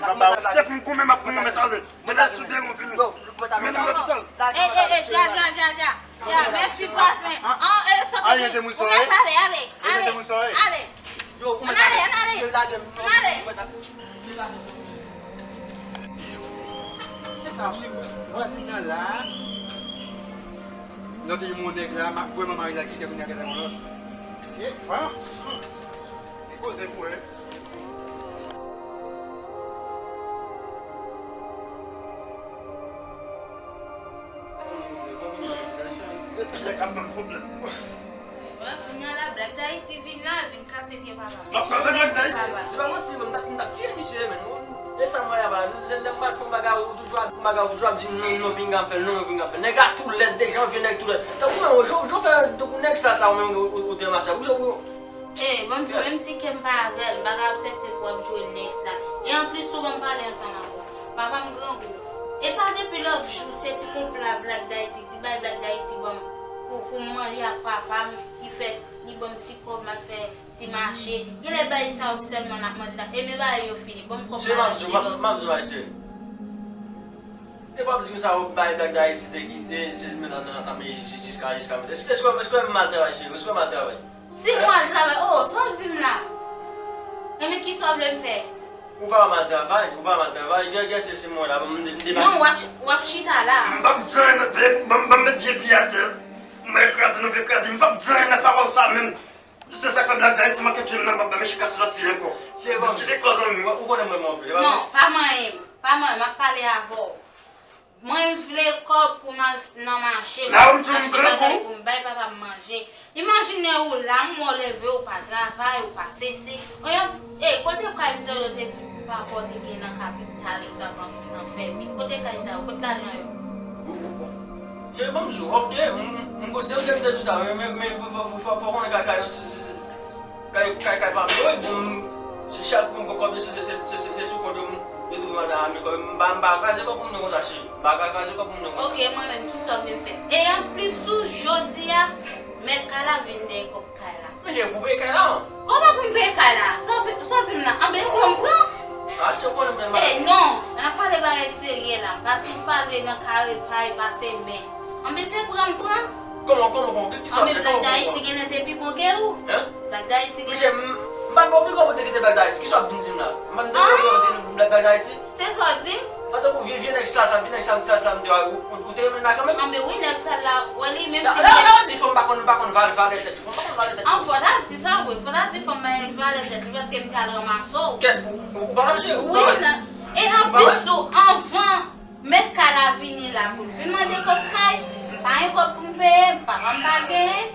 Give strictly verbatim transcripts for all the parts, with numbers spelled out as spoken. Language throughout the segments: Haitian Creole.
m pa ba w. Si te pou m goumen, m ap goumen, mèt ale. Mwen la sou deyon vini. Mennen m lopital. E, e, e, dja, dja, dja, dja. Dja, mèsi vwazen. An, e, sot ale, ale, ale, ale, ale. Ann ale, ann ale. Ann ale. Kisa w sou vwazin nan la? Lòt yon nèg la, m ap vwè manman li la kite kounye a gentan yon lòt. Se fanm. Li poze pou wè. Epi lè k ap ban m pwoblèm. Wè, kounye a la, Black Dayiti vin la, vin kase pye papa. M ap kase Black Dayiti. Se pa manti, men m t ap, m t ap tiye misye, men. E sa m wè a ba, lè, lè m pral fè yon bagay, ou toujou ap, yon bagay, ou toujou ap di m non, non, pinga m fè l, non, non, pinga m fè l. Nèg la tou lèd deja, yon vye nèg tou lèd. Tankou mwen, ou, ou, ou fè tankou nèg sa, sa, ou menm, ou, ou, ou te mache. Ou, ou, E, ban m di w, menm si kè m pa avè l, m pa ka aksepte pou w ap jwe nèg sa. E anplis tou, ban m pale ansanm avè w. Papa m grangou. E pa depi lòt jou, se ti konpla Black Dayiti, ti bay Black Dayiti ban m pou, pou m manje ak papa m, li fè, li ban m ti kòb, m al fè ti mache. Genlè bagay sa yo sèlman n ap manje la. E men bagay yo fini. Ban m kòb m al achte lòt. M ap di w, m ap di w, ma chérie. E pa di m sa, w bay Black Dayiti te kite, se men nan, nan, nan, men ji-, ji-, jiska, jiska. Èske, èske, èske w mal travay, cheri? Èske w mal travay? Si m mal travay, oh, sa w di m la? Enben, kisa w vle m fè? Ou pa mal travay, ou pa mal travay. Gè, gè, se, se mwen la, m de-, m deplase. Non, w ap, w ap chita la. M p ap di anyen nan, ban m, ban m met vye pye atè. M va kraze nou, vye kraze. M p ap di anyen nan pawòl sa menm. Se sa k fè Black Dayiti manke tchwem nan, m ap ba mesye kase lòt pye ankò. Diskite kò zanmi. Ou konnen mwen, mwen, non, pa manyen m. Pa manyen m, m ap pale avè w. Mwen vle kòb pou m al nan mache, m al achte bagay pou m bay papa m manje. Imajine ou la, m wè w leve, ou pa travay, ou pa sesi. Oyen, e, kote kay m te, yo te di papa w te gen nan kapital, ou t ap antre nan fèmi. Kote kay sa yo? Kote lajan yo? Cheri, ban m di w, ok, m, m, m, se ou ki te di sa, men, men, men fò, fò, fò, fò, fò konnen kay, kay yo, se, se, se, kay, kay, kay pa m yo, wi, bon, se chak moun gen kòb yo, se, se sou kont yo, m, yo twouve m ap ame kòb yo, m pa, m pa kraze kòb moun yo konsa, cheri, m pa ka kraze kòb moun yo konsa. Ok, mwen menm, kisa w vle m fè? E anplis tou, jodi a, mèt kay la vin dèyè kòb kay la. Men cheri, pou peye kay la, non? Kòman pou m peye kay la? Sa w fè, sa w di m la? Anben, pran m pran. Achte w konnen mwen. E non, n ap pale bagay serye la. Paske w pale nan kare pa e pase men. Anben, se pran m pran. Kòman, kòman, kòman? Kisa w fè? Anben, Black Dayiti genlè te pi bon ke ou. Hein? Black Dayiti genlè. Mesye, m, m pa t oblije w te kite Black Dayiti. Kisa w ap vin di m la? M pa t oblije w te kite Black Dayiti. Se sa w di m? Tankou vye, vye nèg sal sa, vye nèg sal, sal sa, m te, ou, ou, ou te renmen l la kanmenm? Anben wi, nèg sal la, wè li, menm si la, la, la, di fanm pa konn, pa konn valè, valè tèt li, fanm pa konn valè tèt li. An, fò ta di sa vre, fò ta di fanm pa gen valè tèt li, paske m t al ranmase w. Kès, ou, ou, ou pa ranmase, ou pa wè? E anplis tou, anvan mèt kay la vini la pou l vin mande kòb kay, m pa gen kòb pou m peye, papa m pa genyen,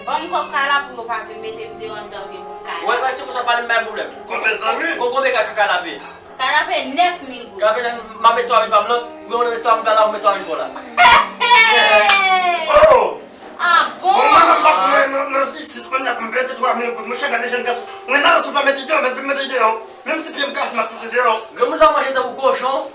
ban m kòb kay la pou yo pa vin mete m deyò anndan vye bout kay la. Wè, wè, se konsa pale m bay pwoblèm. Konbyen zanmi? Kon-, konbyen kay, kay la peye? Kay la peye nèf mil goud. Kay la peye nèf, m a met twa mil pa m nan, ou mete twa mil pa w la, ou mete twa mil pa w la. Oh! Ah bon? Bon, mwen menm m pa konn nan, nan isit kounye a pou m peye twa mil goud. Monchè, gade jèn gason. Mwen nan sou pa mete deyò, mwen di m mete deyò. Menm si pye m kase, m ap fout ou deyò. Granmoun sa manje tankou kochon.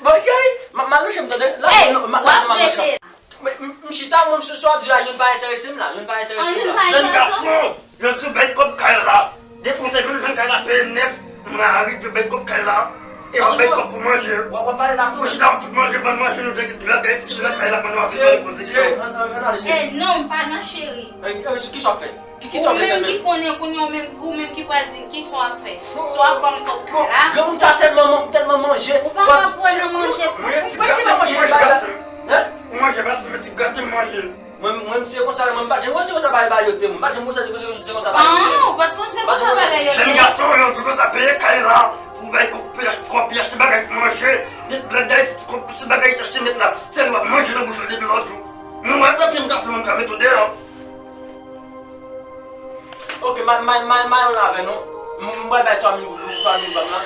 Bon, cheri, m ap mal nan chanm, tande? La, hey, non, m ap mal nan chanm. M chita, mwen, m sou sa w ap di la, youn pa enterese m la, youn pa enterese m la. Jèn gason, yo di w bay kòb kay la. Depi w se vin jwenn kay la peye nèf, mwen arive bay kòb kay la. E w ap bay kòb pou manje. W ap pale la tou. Mwen chita, m fout manje, ban m manje, nou te gen tout bagay, ti se nan kay la, pandan w ap vin pale koze. Cheri, ann ale, cheri. Eh, non, m pa nan cheri. Kisa w ap fè? Ki, ki sa w vle fè menm? Ou menm ki konnen kounye a, ou menm, ou menm ki pral di m kisa w ap fè. Swa w ap ban m kòb kay la. Granmoun sa tèlman man-, tèlman manje. Ou pa ka pran nan manje. Mwen ti gate manje bay la. Hein? Ou manje pase, mwen ti gate manje. Mwen, mwen, se konsa, mwen pa janm wè se konsa bagay yo te, mwen pa janm wè se konsa bagay yo te. Ah, ou pa t konn se konsa bagay yo te. Jèn gason, yo di konsa peye kay la. Pou bay kòb pou achte bagay pou manje. Nèt Black Dayiti, ti kòb pou ti bagay ki achte nèt la. Se li w ap manje nan bouch ou depi lòt jou. Mwen wè pye m kase, mwen ka mete w deyò. Ok, ma, ma, ma, ma yon avè nou. M, m pral bay twa mil goud, twa mil goud ban m la.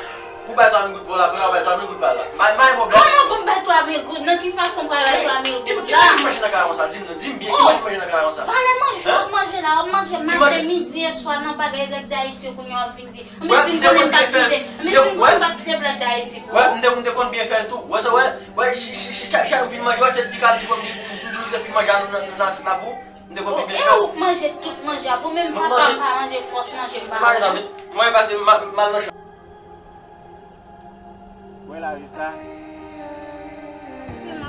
Pou bay twa mil goud pou la, pou bay twa mil goud ba la. Ma, ma yon pwoblèm. Kòman pou m bay twa mil goud? Nan ki fason m pral bay twa mil goud la? Ki, ki manje nan kay la konsa? Di m non, di m byen, ki manje manje nan kay la konsa? Valè manje w ap manje la, w ap manje maten, midi e swa nan bagay Black Dayiti yo kounye a w ap vin di. Men si m konnen m pa t kite, men si m konnen m pa t kite Black Dayiti pou ou. Wè, m te, m te konn byen fè l tou. Wè sa, wè, wè, chak, chak, chak, chak vin manje, wè, se ti kal ki fò m di, m, m, m, m, m, manje nan, nan, nan, nan, nan, pou. M te konn byen fè. E ou k manje tout manje a, pou menm papa m pa manje fòs manje m pa manje. Mwen pase mal nan chanm. Wè lavi sa.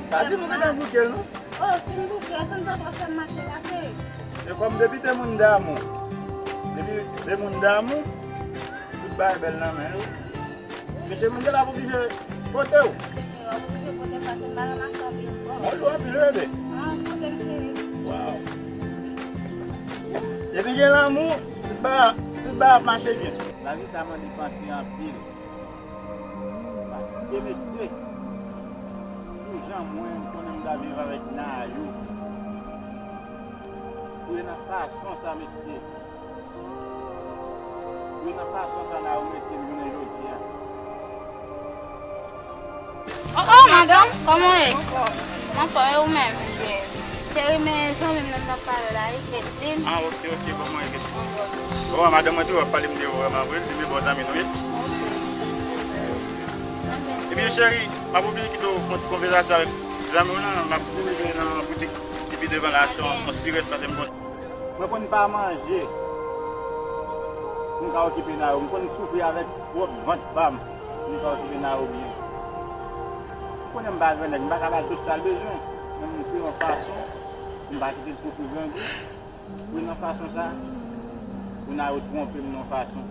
Pa di m ou gentan bouke l non. Oh, si m bouke l, konn papa fè m mache la, cheri. E kòm depi de moun damou, depi de moun damou, tout bagay bèl nan men yo. Mesye moun de la pou oblije pote w. Mesye w ap oblije pote m pase m pa nan mache anpil. Bon. Mwen lou anpil wi bebe. Ah, pote m cheri. Waw. Depi gen lanmou, tout bagay, tout bagay ap mache byen. Lavi sa mande panse anpil. Paske mesye, pou jan mwen konnen m ta viv avèk Nayou, pou e nan fason sa mesye. Wi, nan fason sa la ou mete m jounen jodi a. Oh, oh, madanm, kòman w ye? Mwen anfòm, e ou menm? Cheri, men zanmi m nan m t ap pale w la, wi, Ketlin. Ah, ok, ok, kòman w ye, Ketlin? Bon, madanm mwen tou ap pale m de ou vrèman vre, li se bon zanmi nou ye. Ebyen, cheri, m ap oblije kite w fè yon ti konvèsasyon avèk zanmi w lan, m ap rive nan boutik ki pi devan la, achte yon, yon sirèt, paske m konn Mwen konn pa manje pou m ka okipe Nayou. M konn soufri avèk pwòp vant pa m pou m ka okipe Nayou byen. Ou konnen m pa grannèg, m pa ka ba l tout sa l bezwen. Men m se yon fason pou m pa kite l soufri grangou. Wi, nan fason sa, pou Nayou twonpe m nan fason.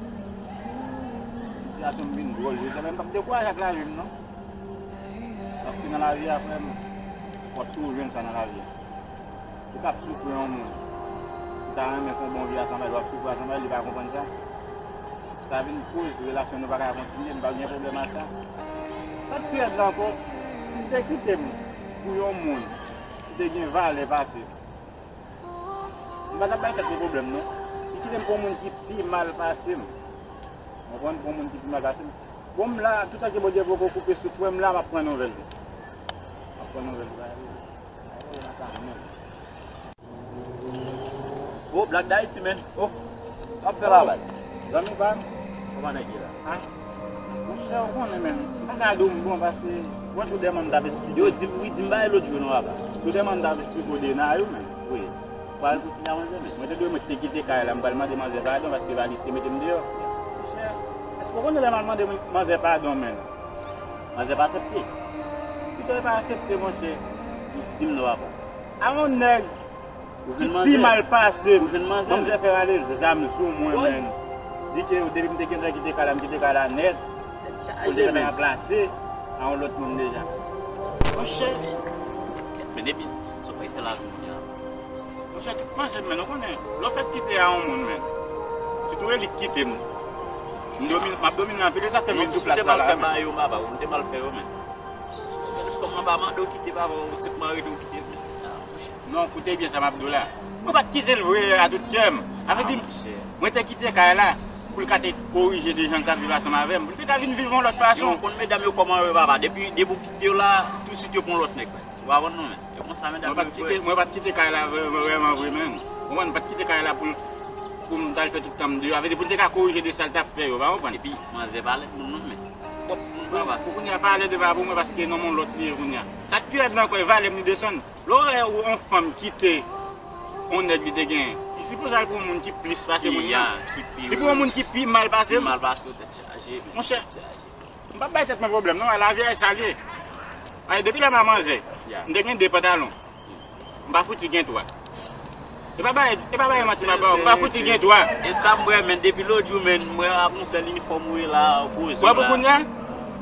Sitiyasyon m vin dwòl, jodi a, men m p ap dekouraje ak lavi m non. Paske nan lavi a, frè m, fò w toujou jwenn sa nan lavi a. Ou p ap soufri yon moun. Ou ta renmen fè yon bon vi ansanm avè l, w ap soufri ansanm avè l, li pa konprann sa. Sa vin koz relasyon nou pa ka kontinye, m pa gen pwoblèm ak sa. Sa k pi rèd la ankò, si l te kite m pou yon moun ki te gen valè pase m, m pa t ap bay tèt mwen pwoblèm non. Li kite m pou yon moun ki pi mal pase m. Ou konprann? Pou yon moun ki pi mal pase m. Bon, m la, toutan ke Bondye poko koupe souf mwen, m la, m ap pran nouvèl li. M ap pran nouvèl li. Oh, Black Dayiti, men. Oh, sa ap fè la, baz? Zanmi pa m. Kòman nèg ye la? Ah. Monchè, ou konnen, men. M pa ka di w m bon, paske mwen tou dèman m t ap esplike. Yo di m, wi, di m bagay lòt jou, non, papa. Tou dèman m t ap esplike w de Nayou, men. Wi. Pral pou sila manzè, men. Mwen te dwe mwen te kite kay la, m pral mande manzè padon paske Valis te mete m deyò. Monchè, èske w konnen lè m al mande manzè padon, men? Manzè pa aksepte. Pito l pa aksepte, monchè. Li di m non, papa. A yon nèg ki pi mal pase m, manzè fè rale zam sou mwen, men. Di ke depi m te gentan kite kay la, m kite kay la nèt. Kounye a l ranplase a yon lòt moun deja. Monchè. Men depi, sa w pral fè lavi kounye a? Monchè, tout panse m, men, ou konnen, lè w fèk kite a yon moun, men, sitou e li k kite m, m domine, m ap domine anpil, e sa fè m vin sou plas la, la, men. Non, ou te mal fè yo, men. Fò m pa mande w kite, papa, ou senpman rete w kite, men. Ah, monchè. Non, koute byen sa m ap di w la. Mwen pa t kite l vre a tout kè m. Sa vle di, mwen te kite kay la pou l ka te korije de jan l t ap viv ansanm avè m, pou l te ka vin viv yon lòt fason. Yo konn medam yo kòman yo ye, papa. Depi, depi w kite yo la, tousuit yo pran yon lòt nèg, men. Ou pa konn non, men. E konsa medam yo vre. Mwen pa t kite, mwen pa t kite kay la vre, vre, vrèman vre, men. Ou konprann, mwen pa t kite kay la pou l, Pou m t al fè tout tan m deyò. Sa vle di pou n te ka korije de sa l t ap fè yo, pa konprann? Epi, manzè pa lèd moun non, men. Pwòp moun papa. Pou kounye a pa lèd e pa pou mwen, paske nonm yon lòt li ye kounye a. Sa k pi rèd la ankò, e valè m li desann. Lè w wè yon fanm kite yon nèg li te genyen, li sipoze al pou yon moun ki plis pase moun nan. Ki pi, ki pi. Li pou yon moun ki pi mal pase m. Pi mal pase w, tèt chaje. Monchè, m p ap bay tèt mwen pwoblèm non, lavi a e sa l ye. Ay, depi lè m a manzè, m te gen de pantalon. M pa fouti gen twa. E pa bay, e pa bay manti m ap ba w, m pa fouti gen twa. E sa m wè, men, depi lòt jou, men, m wè a gon sèl inifòm ou ye la, poze w la. Wè pou kounye a,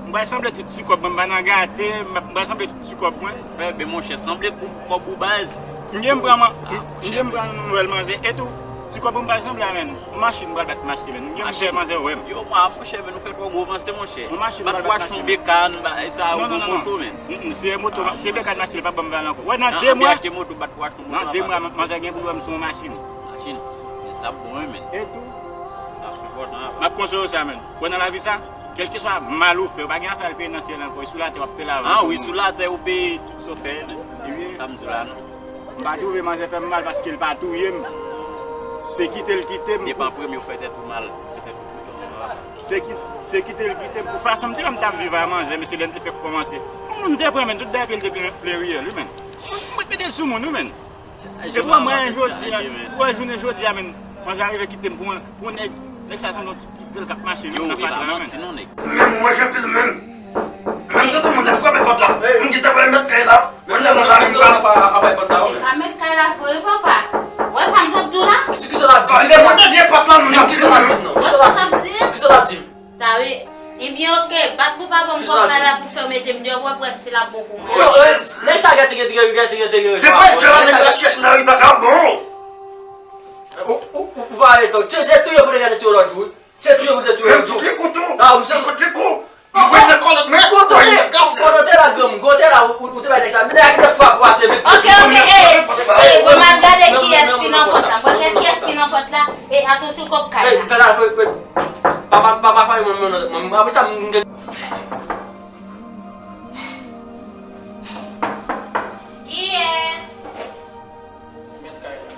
m pral sanble tout ti kòb mwen, m pa nan gate, m pral sanble tout ti kòb mwen. Fè byen, monchè, sanble kou kòb ou baz. M gen m pran man, m gen m pran yon nouvèl manzè, e tou, ti kòb mwen pral sanble a, men. Yon machin m pral bat m achte, men. M gen m fè manzè wè m. Yo, mwa, monchè, men, nou fè twò gwo panse, monchè. Yon machin m pral bat m achte, men. Bat pou achte yon bekàn, ba, e sa, yon gwo moto, men. Mm, mm, si e moto, si e bekàn m achte, li p ap ban m valè ankò. Wè, nan de mwa, achte moto, bat pou achte yon moto. Nan de mwa, manzè gen pou wè m sou yon machin. Machin? Men sa bon, wi, men. E tou? Sa enpòtan, apa. M ap konseye w sa, men. Wè, nan lavi sa, kèlkeswa mal ou fè, ou pa gen afè al peye nan syèl ankò. E sou latè, w ap peye l avan. Ah, wi, sou latè, ou peye tout sa w fè, men. Wi. Sa m di w la, non. M pa twouve manzè fè m mal paske l pa touye m. Se kite l kite m. Depi an premye, ou fè tèt ou mal. Fè tèt ou ti tonton, apa. Se ki, se kite l kite m pou fason m te wè m t ap viv a manzè, mesye, lè n te fèk kòmanse. Yon moun m te pran, men, tout dèyè pye l te plen, plen riyèl, wi, men. Mwen, mwen mete l sou moun, wi, men. Epi w wè mwen jodi a, w wè jounen jodi a, men, manzè a rive kite m pou yon, pou yon nèg, nèg sa se yon ti pil k ap mache nan fatra, men. Yo, e pa manti non, nèg. Men mwen, Jean Phil, men, men tout moun, èske w ap pòt la? M gentan wè mèt kay la. Kounye a nou la, nou la. Ap bay pòt la, wi, men. E pa mèt kay la vre, papa. Wè sa m t ap di w la? Kisa, kisa w t ap di? Di m, kisa w t ap di m non? Wè sa w t ap di? Kisa w t ap di m? Ta wi. Ebyen, oke, bat pou pa ban m kòb kay la pou fè w mete m deyò, w ap wè si l ap bon pou mwen. Yo, nèg sa gate, gate, gate, gate, gate. Se pa djòl la nèg la chèche nan ri pa ka bon. Ou, ou, ou, ou pa ale tou. Se, se touye pou nèg la te touye lòt jou, wi. Se touye pou te touye lòt jou. Men m fout li kou tou. Ah, m fout li kou. M pran nan kòlèt mwen. Kontante, kontante la, granm. Kontante la, ou, ou te bay nèg sa. Nèg la ki te frape w atè, men. Oke, oke, e, e, bon, m al gade kiyès ki nan fòt la. M pral gade kiyès ki nan fòt la. E, atansyon kòb kay la. Fè la, fè, fè. Papa, papa, fè mwen, mwen, mwen, apre sa, m gen. Kiyès? Mèt kay la.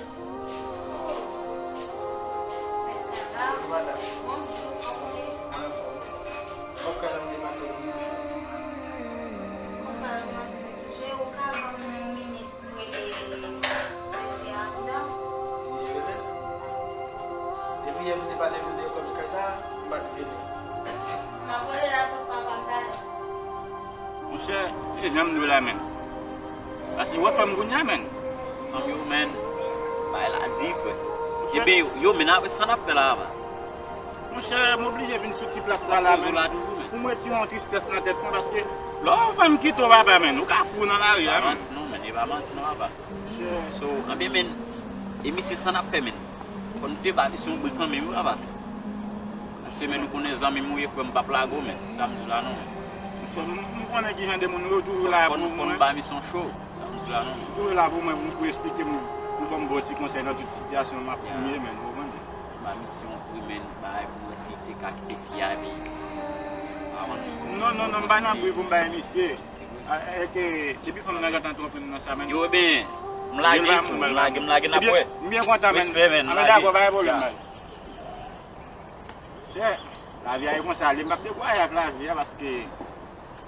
Mèt kay la. Bonjou, madanm. Bonjou, kòman w ye? Mwen anfòm. Kòb kay la m te pase pou m touche. Kòb kay la m te pase pou m touche. Ou ka ban m yon minit pou m rele mesye a anndan? Li rele? Depi yè m te pase pou m te kòb kay sa, m pa t vini. M ap rele la tou, papa, m talè. Monchè, e jan m di w la, men. Paske w wè fanm kounye a, men. Fanm yo, men. Bagay la di, frè. Epi yo, yo, men apre sa n ap fè la, apa. Monchè, m oblije vin sou ti plas la, la, men. Pou m retire yon tristès nan tèt mwen, paske lè yon fanm kite w, papa, men, ou ka fou nan lari a, men. E pa manti non, men, e pa manti non, papa. So, anben, men, e misye sa n ap fè, men. Fò nou te ba misye yon bri kanmenm, wi, papa. Paske, men, ou konnen zanmi m ou ye, frè m, p ap lage w, men. Sa m di w la, non, men. Monchè, m, m konnen ki jan de moun ou ye, ou toujou la pou mwen. Fò nou, fò nou ba misye yon cho. Sa m di w la, non, men. Ou toujou la pou mwen, pou, pou eksplike m, pou ban m bon ti konsèy nan tout sitiyasyon m ap ye, men, ou konprann? Ba misye yon pri, men, bagay pou wè si li te ka kite fi a, epi. Non, non, non, m pa nan pri pou m bay misye. A, e ke, depi fanm nan gentan twonpe m nan sa, men. Yo, ebyen, m lage, m lage, m lage, n ap wè. M byen kontan, men. Respè, men, m lage. Dakò, pa gen pwoblèm, men. Chè, lavi a e konsa, li, m p ap dekouraje ak lavi a, paske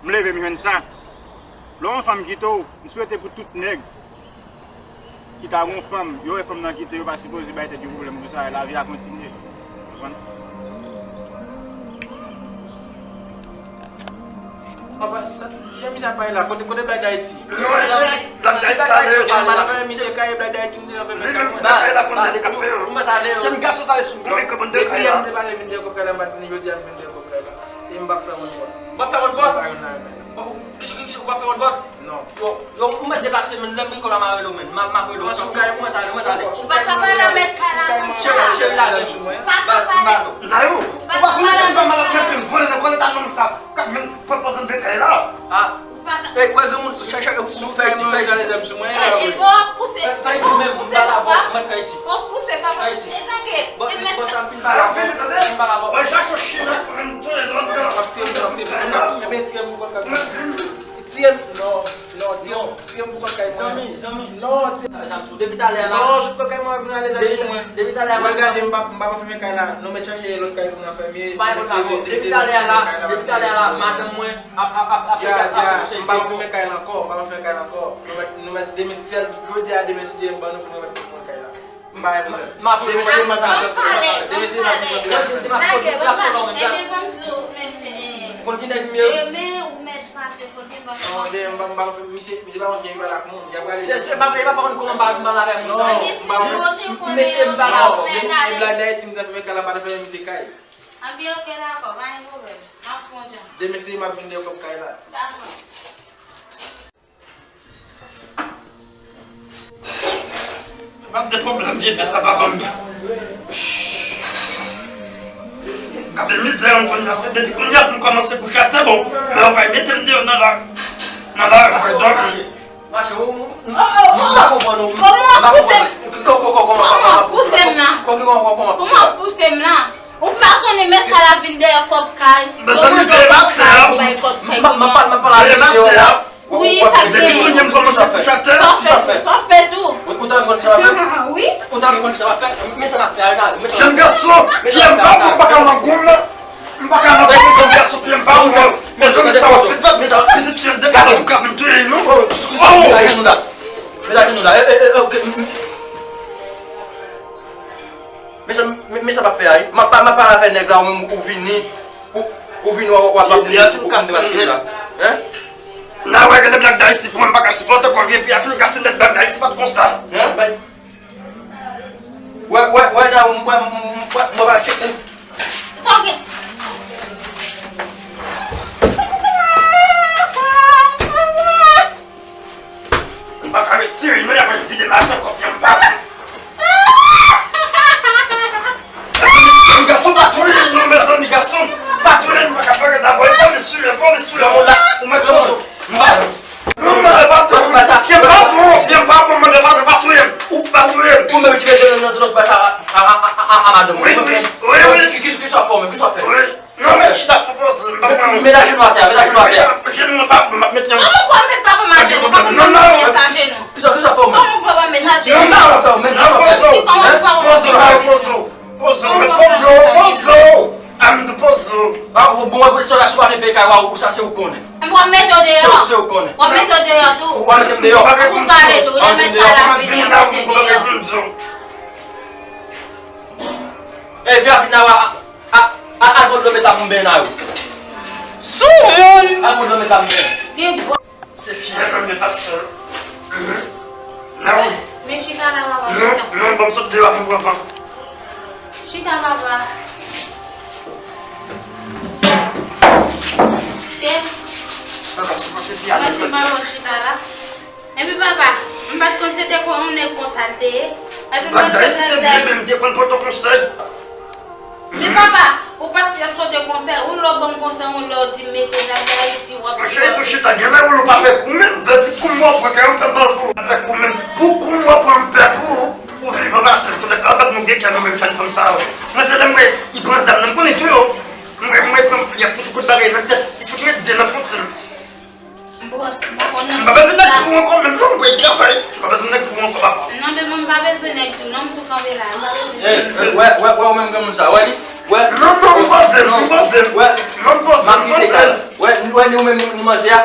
m leve, m jwenn sa. Lè yon fanm kite w, m swete pou tout nèg ki ta gon fanm, yo wè fanm nan kite, yo pa sipoze bay tèt yo pwoblèm pou sa, lavi a kontinye. Konprann? Papa, sa, jan misye ap pale la, kote, kote Black Haiti? Non, Black Haiti sa, li, li pa nan fè misye kay Black Haiti, m te nan fè. Li menm, Black Haiti la konn li k ap fè, wi. Jan gason sa ye sou bon. Depi yè m te pale vin de kòb kay la, m pa t vini, jodi a m vin de kòb kay la. E m p ap fè yon vòt. M p ap fè yon vòt? Kisa, kisa, ou p ap fè yon vòt? Non. Yo, yo, ou mèt deplase, men, lè m gen kòb la, m a rele w, men. M a, m ap rele w. Ou mèt ale, ou mèt ale. Ou pa ka pale a mèt kay la konsa. Cheri, cheri, lage m. Ou pa ka pale. Nayou, ou pa konnen si m pa malad, men, pou m vole nan kòlèt a nonm sa k ap vin pran pòz nan kay la. Ah. Ou pa ka. Ey, wè, granmoun, chè, chè, ou fè isi, fè isi. Chèche pou w ap pouse. Fè isi menm, m pa la vòt, mwen fè isi. Pou w ap pouse, papa. Fè isi. E sa ke, bon, e mèt bon, sa m fin pale avè w, m fin pale avè w. Mwen chache yon chyen nan pou vin touye lòt dan. W ap tire m, w ap tire m. Ebyen, tire m pou kòb kay la. Tire m, non, non, tire m. Zanmi, zanmi. Non, ti. Sa, sa m sou depi talè a la. Non, sot nan kay mwen, vin ale zam sou mwen. Depi talè a la. Mwen gade, m pa, m pa fèmen kay la. Nou mèt chache lòt kay pou nou fèmen. Pa gen pwoblèm. Depi talè a la, depi talè a la, madanm mwen ap, ap, ap, ap, ap, ap, ap, m pa fèmen kay la ankò, m pa fèmen kay la ankò. Nou mèt, nou mèt demen, si se jodi a, demen, si Dye ban nou, pou nou mèt fèmen kay la. M pa gen pwoblèm. M ap, demen, si Dye ban nou, demen, si Dye ban nou. Lage, papa. Ebyen, ban m di w, men fè. Ou konn ki nèg m ye? Demen, ou mèt pase kote, ban m. Non, demen, m pa, m pa, misye, misye pa konn ki bagay ak moun. Y ap rale. Se, se pa, se pa konn kòman m pa, m pa lave moun sa. Non, m pa. Mesye, m pa la. Non, se, se Black Dayiti, m te fè kay la, pa te fè misye kay. Anben, oke, dakò, pa gen pwoblèm. M ap fè yon jan. Demen, si m ap vin de kòb kay la. Dakò. M ap gen pwoblèm, vye pye sa pa ban m. Gade mizè m kounye a, se depi kounye a pou m kòmanse kouche atè, bon, men w pral mete m deyò nan la, nan la, w pral dòmi. Mache, ou, ou, ou pa konprann ou. Kòman w ap pouse m? Kòman w ap pouse m la? Kòman w ap pouse m la? Ou pa konnen mèt kay la vin dèyè kòb kay. Mezanmi, veye m atè a. Ou bay kòb kay kounye a. Veye m atè a. Wi, sa gen. Depi kounye a m kòmanse kouche atè. Sa w fè tou, sa w fè tou. Ou ta konn sa w ap fè? Wi. Ou ta konn sa w ap fè? Men sa m ap fè a, men sa m ap fè. Jèn gason, pye m pa bon, m pa ka nan goumen. M pa ka nan goumen, jèn gason, pye m pa bon. Mezanmi, sa w ap fè, pitit fi an depi la ou ka vin touye nou. Oh! Men sa, men, men sa m ap fè a, wi. M ap pa, m ap pale avèk nèg la, ou menm ou vini, ou, ou vini, w ap, w ap ap di m pou m kase nèt la. Hein? N a wè gen de Black Dayiti pou mwen, m pa ka sipòte ankò, vye pye a fin kase nèt, Black Dayiti pa t konsa. Hein? Wè, wè, wè, la, mwen, mwen, mwen, mwen pa kite. Sa w gen? M pa ka retire, non, y ap vide m atè kòb yo, m pa. Mezanmi, gason, pa touye m non, mezanmi, gason, pa touye m, m pa ka fè ret dabò, e polis wi, e polis wi, ou la, ou mèt poze w. M pa. Non, mande pa touye m, pye m pa bon, pye m pa bon, mande pa, pa touye m, ou pa touye m. Ou menm ki mete nan lòt bagay sa a, a, a, a, a, a madanm ou. Wi, wi, wi, wi. Ki, ki, ki sa w fè w menm, ki sa w fè? Wi. Non, men chita fò poze, m pa pran. Met ajenou atè, met ajenou atè. Ajenou mwen pa bon, m ap mete yon. An, ou pa met papa m ajenou, papa m ap met pyès ajenou. Kisa, kisa fè w menm? Kòman papa met ajenou? Kisa w fè w menm? Kòman papa met ajenou? Poze w, poze w, poze w. Poze w, men poze w, poze w. Amdou, poze w. Ah, bon, bon, bon, sou la, sou pa vin peye kay ou, sa se ou konnen. M w ap mete w deyò. Se, se ou konnen. W ap mete w deyò tou. W ap mete m deyò. Ou pale tou, ou te met kay la vini, ou mete deyò. E vye apit la, a, a, a, al pran dlo meta pou m benyen la yo. Soumoun! Al pran dlo meta pou m benyen. Gen bò. Se fyè nan men pastè. Nan wi. Men chita la, papa, chita. Non, non, ban m sot deyò a pou m pran van. Chita, papa. Tè. Papa, sipòte pye a. Mèsi, papa, chita la. Epi papa, m pa t konn se te kon yon nèg konsa l te ye. Epi m panse Black Dayiti te byen, men m te konn pote w konsèy. Men papa, ou pa t fè sote konsèy, ou lè w ban m konsèy, ou lè w di m mete Black Dayiti, w ap. Monchè, epi w chita, gen lè ou pa pè kou menm, vèdik kou m wè w pran kè m fè mal pou ou, pa pè kou menm. Pou kou m wè w pran m pè pou ou, ou vivan pase m, kounye a bat nou gen kè nou menm jèn fanm sa yo. Mwen se lè m wè, li pran zam nan, m konnen tou yo. M wè, m wè, y ap fout kout bagay nan tèt, li fout met de nan fon ti m. M pa bezwen nèg pou ou ankò menm non, m pral travay. M pa bezwen nèg pou ou ankò, papa. Non, men mwen m pa bezwen nèg tou non, m tou kanpe la, m pa bezwen. Ey, wè, wè, wè, ou menm granmoun sa, wè li, wè. Non, non, m poze m, m poze m. Wè, non, m poze m, m poze m. Wè, wè, ni ou menm, ni, ni manzè a.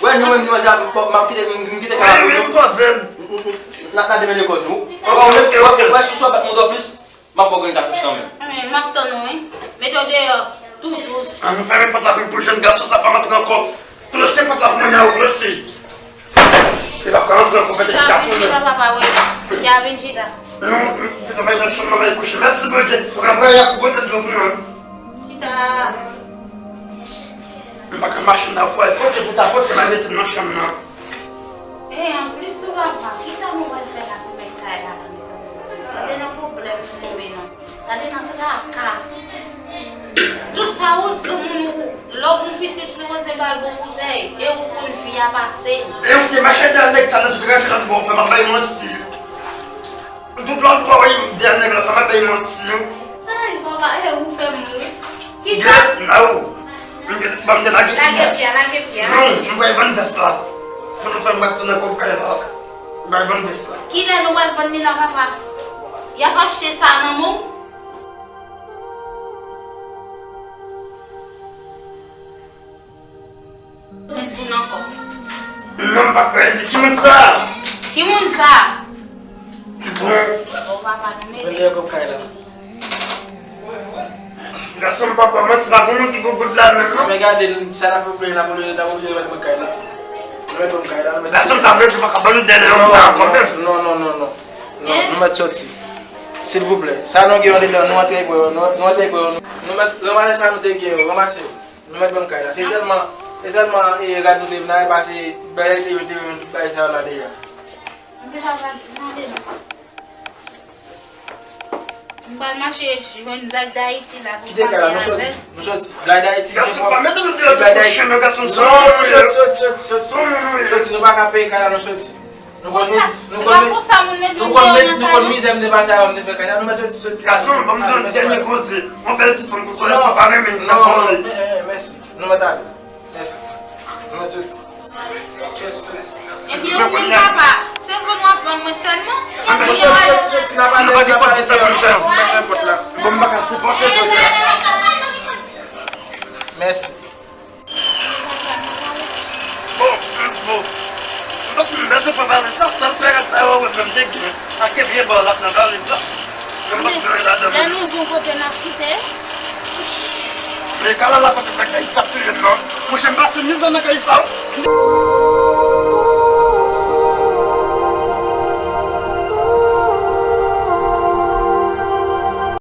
Wè, ni ou menm, ni manzè a, m, m ap kite, m, m kite kay la pou nou. Wi, wi, m poze m. N a, n a demele kòz nou. Wè, wè, wè, si w ap bat mwen ankò plis. M ap ba w grenn katouch kanmenm. Men, m ap tann ou, wi. Mete w deyò, tou dous. An nou fèmen pòt la pou, pou jèn gason sa pa rantre ankò. Kloche pòt la pou mwen, a ou kloche. Li pa ka rantre ankò, pete chita pou nou. Chita, papa, wi. Chita, vin chita. Non, m, m, m, nan chanm nan, m al kouche. Mèsi, Bondye. Ou ka voye ak ou pote dlo pou mwen. Chita. M pa ka mache nan fwa, pote pou ta pote, m al mete m nan chanm nan. E, anplis tou, papa, kisa nou pral fè la pou mèt kay la, mezanmi? Gade nan pwoblèm nou tonbe non. Gade nan traka. Tout sa ou granmoun ou, lè w gon pitit sipoze ba l bon koutèy, e ou konn fi a pase. E ou te mache dèyè nèg sa nan tout rèv jan bon, fè m ap bay manti. Tout lòt bò wi, dèyè nèg la, fè m ap bay manti. Ay, papa, e ou fè m ri. Kisa? Gèt, la ou. M te, ban m te lage pye a. Lage pye a, lage pye a. Non, m pral vann vès la. Fò nou fè m pati nan kòb kay la. Bay vann vès la. Kilè nou pral vann li la, papa? Y ap achte sa nan men w? Mwen sou nan kò. Non, m pa kwè li. Ki moun sa? Ki moun sa? Bon. O papa, nou mele. Mwen deyò kòb kay la. Gason, m pa ba w manti, pa gen moun ki gen goud la menm, non. Men gade, sa n ap fè, n ap oblije, n ap oblije remèt mwen kay la. Remèt mwen kay la, remèt. Gason, sa vle di w pa ka ban nou dènye yon kanmenm. Non, non, non, non. Non, nou mèt soti. Silvouplè. Sa nou gen andedan, nou antre bwè, nou, nou antre bwè. Nou mèt ranmase sa nou te gen yo, ranmase yo. Nou mèt ban m kay la. Se sèlman, se sèlman, e, rad nou te vin avè, pase bagay te yo, te yo, tout bagay sa yo la deja. M te pa pral mande non. M pral mache jwenn Black Dayiti la pou m pale avè l. Kite kay la, nou soti. Nou soti. Black Dayiti, gason, pa mete nou deyò tou pou chen nan, gason. Non, nou soti, soti, soti, soti. Soti, nou pa ka peye kay la, nou soti. Nou konn, nou konn, nou konn mizè m te pase avan m te fè kay la, nou mèt soti, soti. Gason, ban m di w yon dènye koze. Yon bèl ti fanm konsa, èske w pa renmen l? Non, non, non, eh, eh, mèsi. Nou mèt ale. Mèsi. Nou mèt soti. Ebyen, wi, papa. Se vann w ap vann mwen sèlman? Ebyen, soti, soti, soti, n ap ale, n ap ale deyò, mèsi, m pa gen pòt la. Bon, m pa ka sipòte jodi a. Mèsi. Bon, bon. M pa t menm bezwen pran valiz sa, sèl pèrèt sa yo wè m te gen. Ak vye bò l ap nan valiz la. Mwen pa t gen anyen ladan l. Lè nou bon kote n ap kite. Men kay la la pa t ak bagay ki t ap touye m non. Monchè, m pase mizè nan kay sa wi.